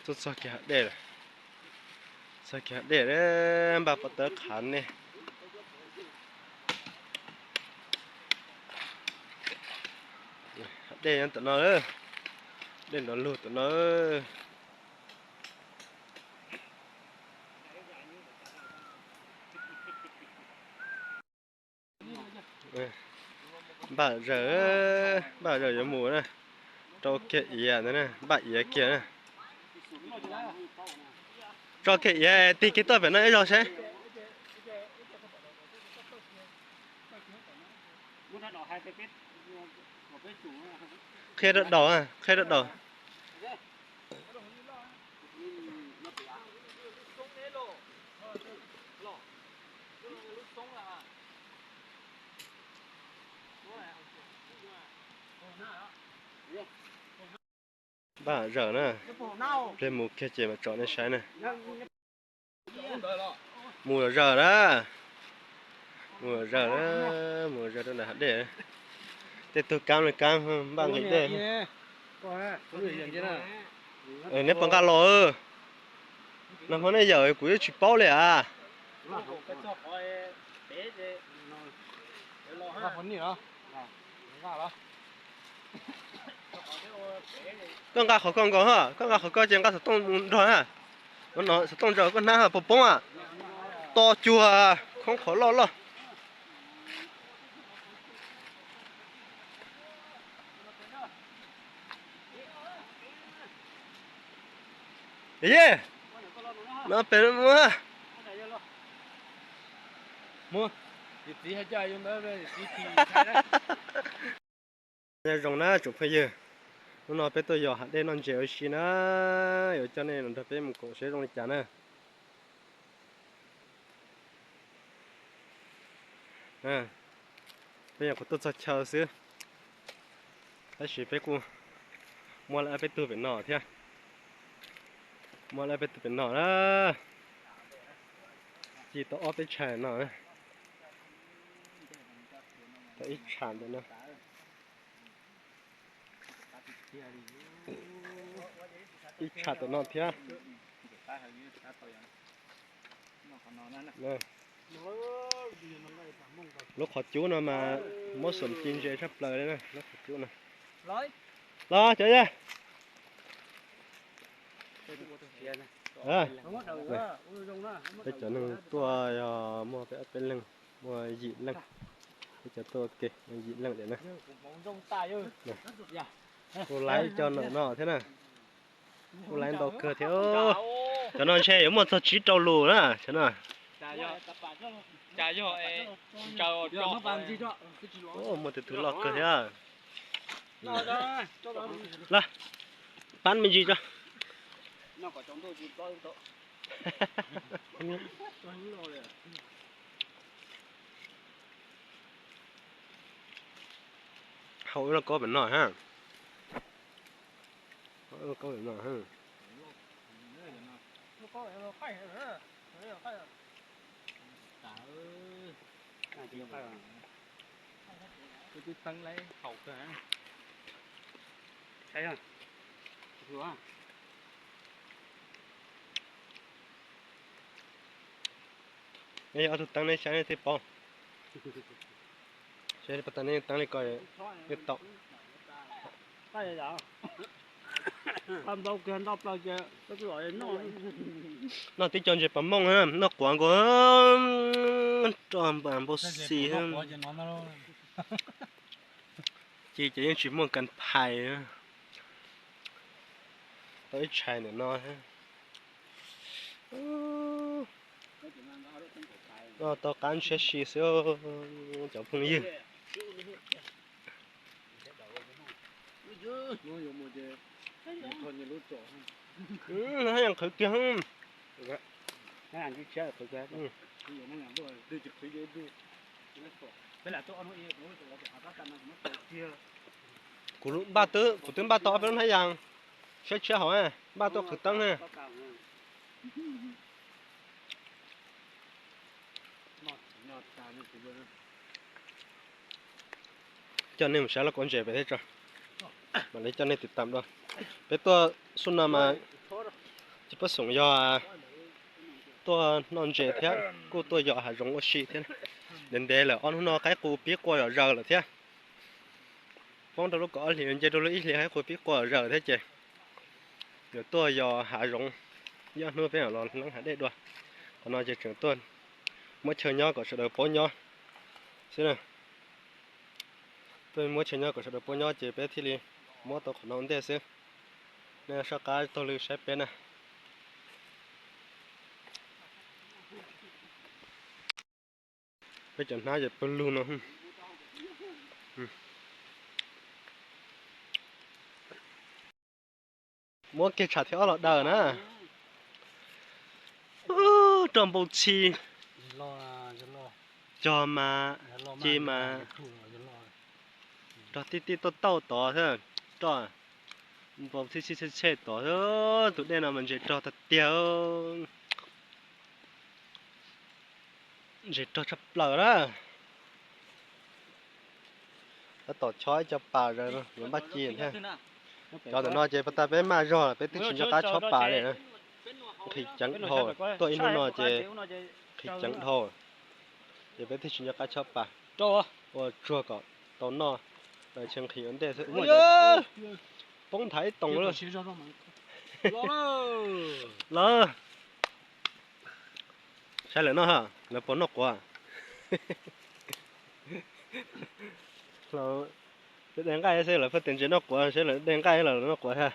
Tuaj txog kiag hav dej lawm. Txog kiag hav dej, npaj pob tawb qhav nej. Hav dej nyob tom no, dej nrov lug tom no. Npaj zawg, npaj zawg yuav mus na. Rau kiag iav ntawd na, npaj iav kiag na. Tso kiag iav tig kiag tuaj pem no ib zaug seb. Qhia rau daus, qhia rau daus. Npaj zawg na, peb mus kiag ces mam tsom nej saib na. Mus zawg na, mus zawg na, mus zawg rau ntawm hav dej. Tej tug kaab li kaab npaj nqis dej. Neb puas nqa los? Nag hmo nej yawm kuv yeej tsis paub li as. Koj nqa qhov koj nkaus, koj nqa qhov koj ces nqa xov tooj nrog na. Xov tooj ntsaws koj hnab puas poob a? To cuag khoob qhov loj loj. Ye, no pem mus, mus. Nyob zoo na tsoom phooj ywg, hnub no peb tuaj yos hav dej noj ntses ua si na, yuav coj nej los nrog peb mus koom seb zoo li cas na. Peb nyuam qhuav tuaj txog chaw xwb, tab sis peb kuj muaj lawm peb tug pem no thiab. Muaj lawm peb tug pem no na, ci tau ob peb tsham no, tau ib tsham ntawm no. Ib tsham tom no thiab. Lub qhov cub no mas muab xom ci ntses tshaj plaws li na, lub qhov cub no. Los cov yawg. Peb cov neeg tuaj yog muaj peb ob peb leeg, muaj yim leej. Peb cov tuaj ua ke yim leej diam na. Kuj laiv cov no thiab na. Kuj laiv ntau kawg thiab. Cov no ntshe yuav muaj txog tsib rau lus na cov no. Muaj tus twg loj kawg thiab. Los, pab me ntsis tso. Hau ib lub kaub pem no ha. Hau ib lub kaub pem no ha. Tus twb teeb lawm haus kawg. Yog ob tug teeb neb saib neb thiaj paub. Saib pas tas neb teeb li ko yeej tau. Noj tib co ntses pas mooj, noj quav nkaus, roj npam npau xi. Ci ces yeej tsis muaj kas phais. Tau ib tshais ntawm no. Noj tau qab ntshiab si xwb cov phooj ywg. Haj yam qhwv kiag. Kuv npaj twb, kuv twb npaj tau ob peb lub hnab yas, siab tshiab hauv, npaj tuaj qhwv teeb na. Coj nej mus saib lub kaub ntses pem thiab tso, mam li coj nej tiv tam dua. Peb tuaj xub no mas Tsis pub xoom yog tuaj noj ntses thiab kuj tuaj yos hav zoov ua si thiab. Ntev ntev lawm, ob hnub no qaib qus pib qua zom zaws lawm thiab. Poob rau lub kaum ob hlis, nce rau lub ib hlis qaib qus pib qua zom zaws thiab ces yuav tuaj yos hav zoov, ib ob hnub peb mam los leeb hav dej dua. Qhov no ces tseem tuaj muab chaw nyob kom sawv daws paub nyob xwb na. Tuaj muab chaw nyob kom sawv daws paub nyob ces peb thiaj li muab tau qhov no ua ntej xwb. Nej soj qab taug lw saib peb na. Peb cov hnab ces pawg lug no. Muab kiag tshav thib ob los daws na. Roj npau txhi, cog mas, ci mas, rog tij tij tauj tauj tod xwb, roj npau txhi txhij txhij txhej tod xwb. Tus dej no mas ntses rog tag tiag, ntses rog tshaj plaws na. Tab tom chob ib co pas zaws yuav npaj ci thiab. Cov ntawm no ces pas tas peb maj zog peb twb tsis nco qab chob pas li. Nqhis ceev dhau, tuaj ib hnub no ces nqhis ceev dhau, ces peb twb tsis nco qab chob pas. Ua tsuag kom tau noj, chaw nqhis ua ntej xwb. Poob nthav ib toom lawm. Lawm. Saib lawv noj ha, lawv puas noj quav. Peb de nqaij xwb lawv pheej tias ntses noj quav, saib lawv de nqaij los lawv noj quav ha.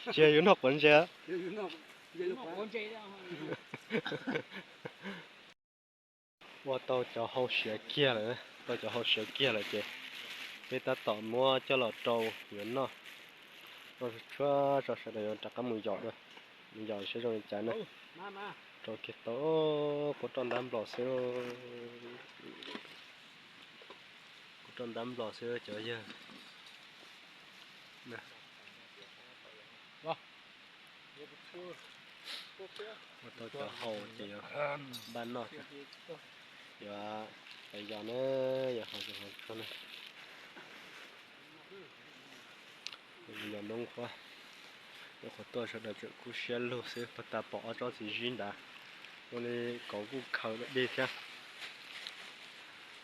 Tsis yog yus noj quav ntses. Ua tau cov hau siav kiag lawm, tau cov hau siav kiag lawm ces peb tab tom muab coj los rau yuav noj. Noj tshuav tso sawv daws yuav rov qab mus yos dua, mus yos saib zoo li cas na. Rau kiag tau, kuv roj ntab nplos xwb. Kuv roj ntab nplos xwb cov yawg. Ua tau cov hau ces yuav npaj noj, yuav yos na, yos hau tsuag na. Yos noob qhuav, yog qhuav tuaj sawv daws tseem kub siab lug xwb, pas tas pom ob tsob txiv zib nrad, ua li kauv kuj khaws dog dig thiab.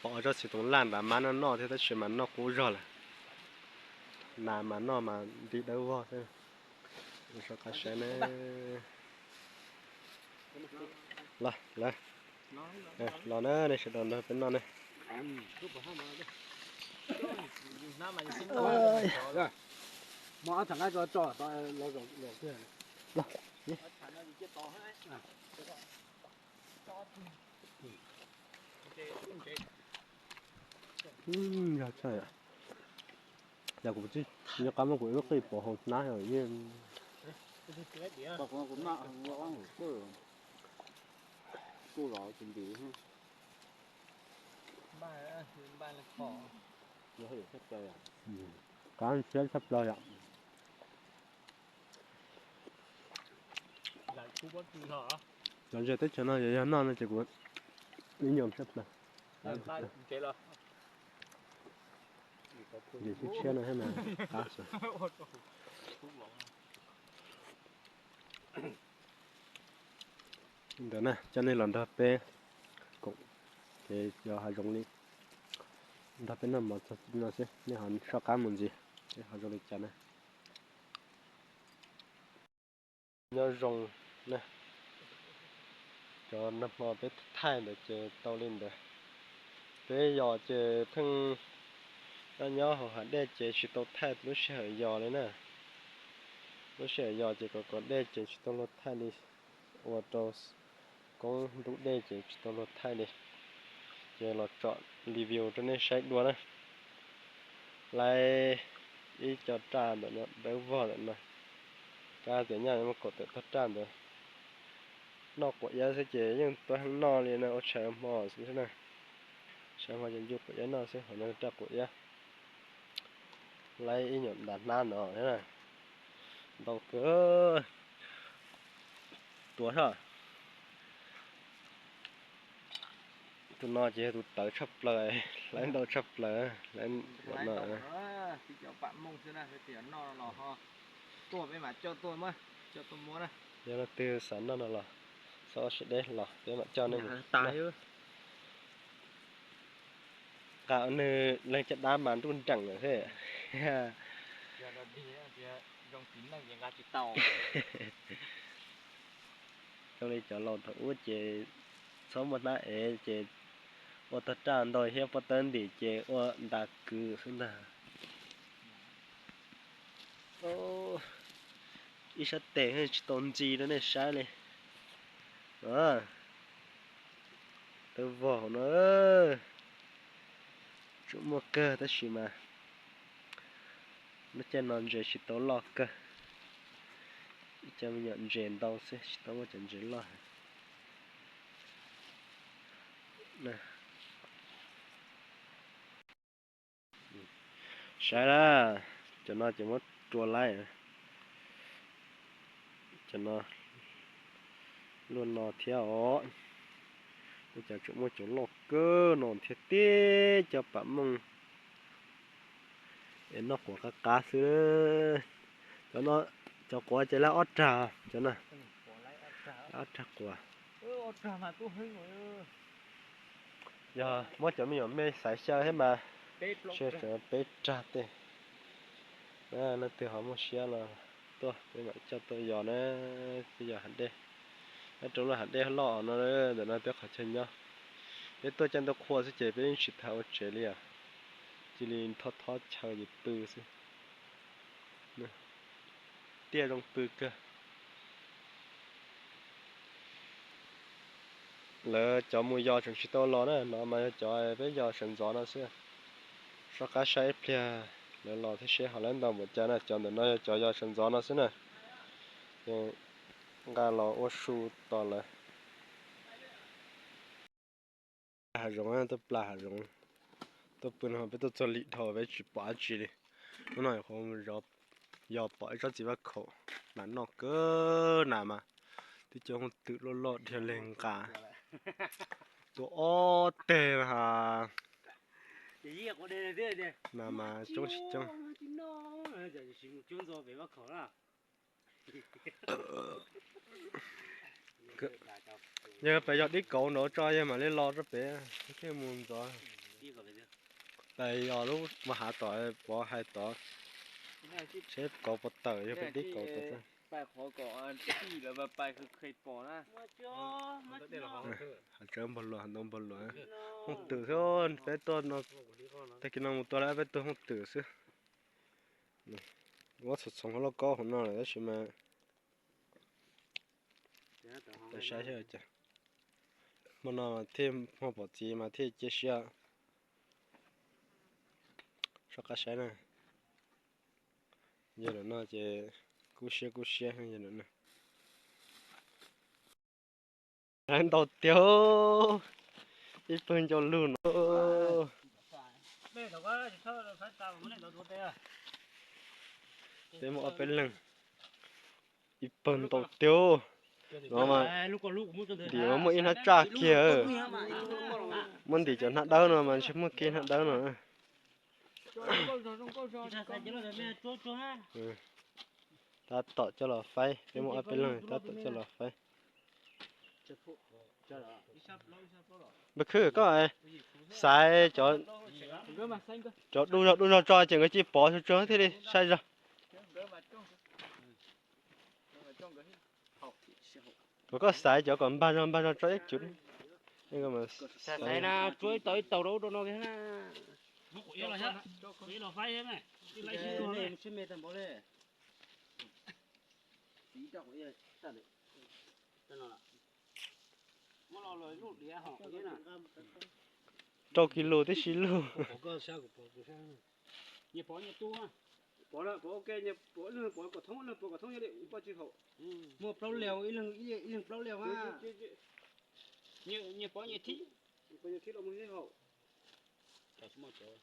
Pom ob tsob txiv toov laj nrad mab noj noj thiab tab sis mas noj qub zog lawm. Nas mas noj mas nti dawb vog xwb. Soj qab saib na. Los, los na, nej sawv daws nrog peb noj na. Yog tshaj, yog kuv tsis nco qab muab kuv ib lub qij pov hauv hnab yeej. Qab siab tshaj plaws yom. Cov ntses teb chaws no yog noj no ces kuv ib nyuag tshaj plaws. Ntses tshiab tshiab no thiab mas qab xwb. Ntawd na, coj nej los nrog peb koom kev yos hav zoov li, nrog peb noj mov txog no xwb, nej ho soj qab mus ntxiv, peb ho zoo li cas na. Nyob zoo na, cov nag hmo peb thaij ntawd ces tau li ntawd. Peb yos ces pheej nyob nyob hauv hav dej ces tsis tau thaij lub sij hawm yos li na. Lub sij hawm yos ces kom kom dej ces tsis tau luag thaij li, ua rau koob ntub dej ces tsis tau luag thaij li. Ces los tsom review rau nej saib dua na. Laiv ib co raj ntawm no dawb vog ntawm no. Kab tias nyaj yuav muab kaum tawm tog raj ntawd. Noj quav iab xwb ces yeej tuaj heev noj li no ua tshais hmo xwb na. Tshais hmo ces ncu quav iab noj xwb, hauv no raj quav iab. Laiv ib nyuam ntas hnab no thiab na. Ntau kawg. Tuav soj. Tus no ces yog tus tawv tshaj plaws, hlawv ntau tshaj plaws, hlawv no. Yog leej twg xav noj no los, xav ua sawv deb los peb mam coj nej mus. Nqa nws leej caj dab mas nruj nreem lawm xwb. Zoo li cov laus thaum ub ces txhob muaj hnab ev ces ua tog raj ntau thiab pob tawb ntim ces ua nta kwv xwb ntag. Ib sab tes tsis tau ntxi rau nej saib li. Tawv vog no, tsuas muaj kawg tab sis mas lub caij no ntses tsis tau loj kawg. Ib co me nyuam ntses ntau xwb tsis tau muaj cov ntses loj. Saib na, cov no ces muab rua laib. Cov no luaj no thiab os. Ua cas tseem muaj cov loj kawg no thiab tib co pam mooj es noj quav qab qab xwb. Cov no, cov quav ces lab ob rag, cov no, lab ob rag quav. Yog muab cov me nyuam me xaiv xyaw thiab mas, peb rag tej. Leej twg ho muaj siab los tuaj peb mam coj tuaj yos na, peb yos hav dej. Nyob rau lub hav dej loj no, ntawm no peb qhov chaw nyob. Peb tuaj caij ntuj qhua xwb ces peb yeej tsis tau ua tsev li os. Cia li thob thob chaw ces pw xwb. Tiaj zoo pw kawg. Lawv cov mus yos tseem tsis tau los na, no mas yog cov peb yos sawv ntxov no xwb. Soj qab saib ib pliag lawv los thiab seb ho lawv ntau npaum cas na, cov ntawm no yog cov yos sawv ntxov no xwb na. Nqa los ua su tos lawv. Hav zoov, tuaj plas hav zoov, tuaj pw no peb tuaj txog lim dhau peb tsis pom dab tsi li. Hnub no nyuam qhuav yos pom ib tsob txiv vaj khaum, nas noj kawg, nas mas twb cov hooj twm loj loj dhia li nqa. Tua ob teg mas has. Nas mas coob tsis coob. Yog pes yog dib kauv nraud tso yog mam li los rau pem, thiaj mus ntxov. Pes yog lub mus hav tom pov hais tod, seb kauv puas tawm, yog pes dib kauv tawm. Hav tsev npog luas, ntoo npog luas, hooj twm xwb, peb tuaj no, tag kis no mus tua lawm peb tuaj hooj twm xwb. Muab txhoov txhoov hauv lauj kaub hauv no lawm tab sis mas saib, hmo no thiaj, hmo pom txiv mas thiaj cia siab. Soj qab saib na. Yog lawm no ces kub siab kub siab yog lawm no. Ntau tiag, ib pawg ncauj lug no. Peb muaj ob peb leeg, ib pawg ntau tiag. No mas ntim mas muaj ib hnab tsaj kiag. Muab ntim cov hnab dawb no mas ntshe muaj kiag hnab dawb no. Tab tom coj los faib, peb muaj ob peb leeg tab tom coj los faib. Npawg Khwb, koj xaiv cov, cov du zog du zog tso ces nkawd cia li pov tsuag tsuag thiaj li saib zog. Thaum koj xaiv cov kom npag zog npag zog tso ib cov. Xaiv na, tsuab ib tau ib tau rau ub rau no kiag na. Rau kis lus tib si lug. Pov, pov, ok, pov kom thoob, pov kom thoob, poj tsis haum. Muaj plaub liag, ib leeg plaub liag mas.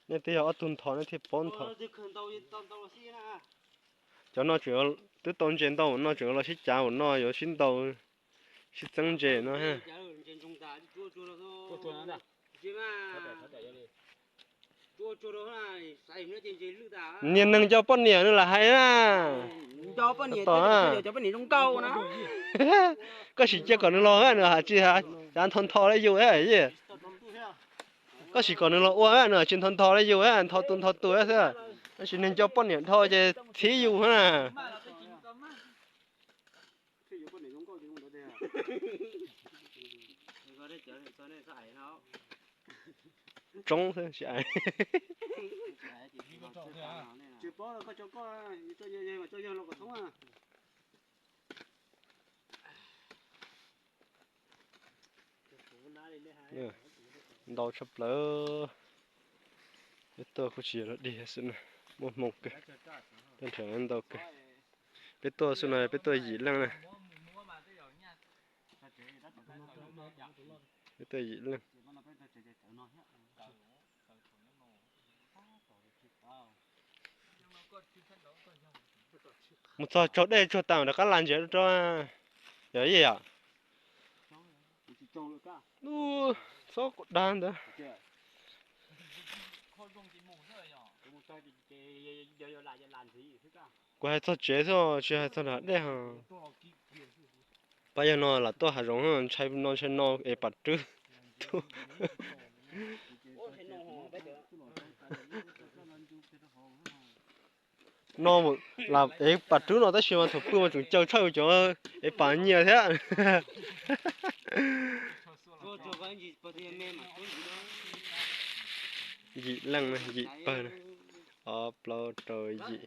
Nej twb yog ob tug nthos nej thiaj paub nthos. Cov no tseem twb tau ntses ntau no tseem los sib cav ua no yuav sib ntaus, sib txeeb ntses no. Ntses ntoo tas, tsuab tsuag no. Niag neeg nco poj niam nws lam hais na. Tos, koj sim cia kom nws los nws hais tsis, xav ntho ntho li yus. Koj sim kom nws los ua nws hais tsis ntho ntho li yus, ntho tus ntho tus xwb. Tab sis neeg nco poj niam dhau ces txhib yus na. Tsoob xwb tsis hais. Ntau tshaj plaws. Peb tuaj kuj tsis yog los dig xwb na, muaj hmoo kawg, tuaj nrhiav ntau kawg. Peb tuaj xwb no peb tuaj yim leej na. Peb tuaj yim leej. Mus txog tsaus dej tsuag tas rov qab las ntsia rau. Yog ib yam, txhob dag ntawd. Kuv hais txog tsev xwb tsis hais txog nram dej. Pab yawg no lam tuaj hav zoov ntshai no ntshai no es pam rwb. No lam ev pam rwb no tab sis mas thaum pw mas tseem caw tshaj cov ev pam nyias thiab. Yim leej, yim pawg, ob plaub rau yim.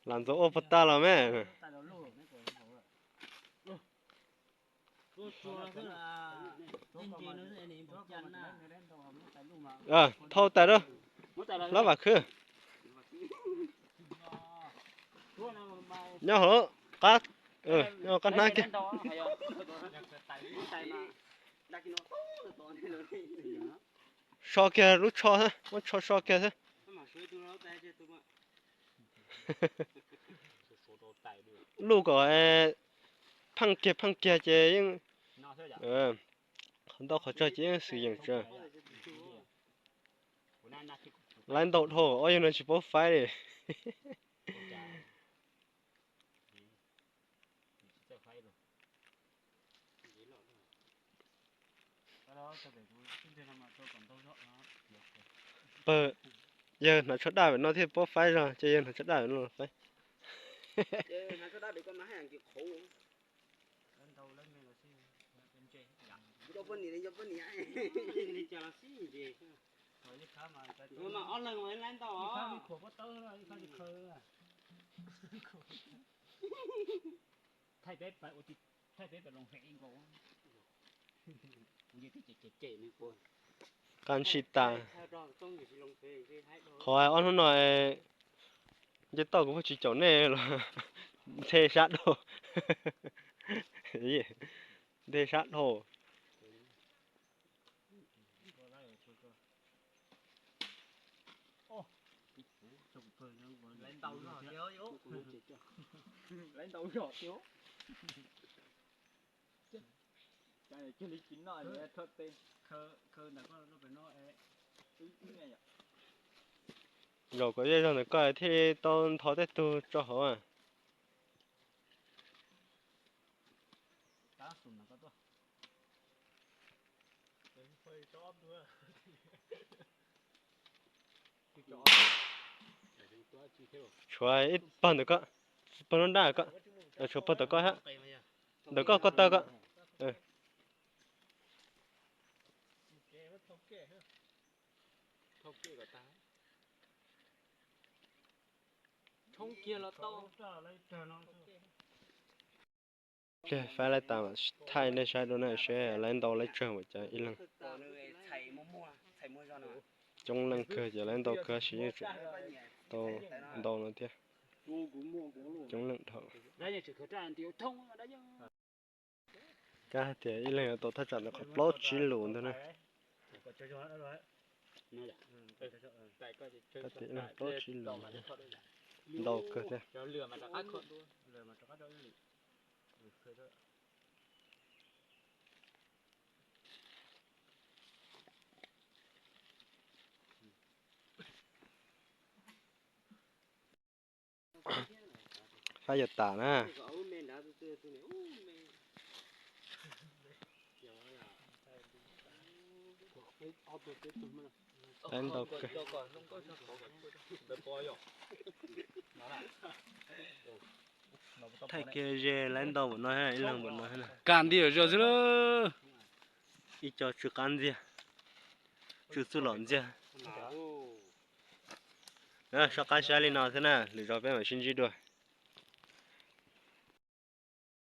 Lam ntxuav ua puag ta los me. Thau tais rau, lab vam khwb. Nyob hauv qab, nyob hauv qab hnab kiag. So kiag lub tsho xwb, muab tsho so kiag xwb. Luj kom pheej kiag pheej kiag ces yeej, qhov ntau qhov tsawg ces yeej xwm yeem tsawg. Laiv ntau dhau ob yawg no tsis paub faib li. Pawg, yawg hnav tsho daj pem no thiaj paub faib zog, ces yawg hnav tsho daj pem no faib. Qab ntshis tas. Qhov ob hnub no nce toj kuv pheej tsis caum nej los nthe sab dhau. Nthe sab dhau. Zaum kom zej zog ntawm koj thiaj li tau ntho tej tug tso hauv. Tshuav ib pawg ntawm koj, pawg nruab nrab koj, tshuav pawg tom koj thiab, ntawm koj ko taw koj. Pliag faib lawv tas thaij nej saib dua na seb lawv ntau lawv tsawg npaum cas ib leeg. Coob leej kawg ces lawv ntau kawg tab sis yeej tseem tau ntau no thiab. Coob leej dhau. Kav hais tias ib leeg yuav tau thaj tsam ntawm qhov plaub tsib lus ntag na. Plaub tsib lus ntau kawg thiab. Fab yuav tas na. Fab ntau kawg. Thaij kiag ze laib ntau npaum no, ib leeg npaum no. Kaj nti zog xwb lauj. Ib co tsw qab ntxiag, tsw txuj lom ntxiag. Soj qab saib li no xwb na, lwm zaus peb mam sib ntsib dua.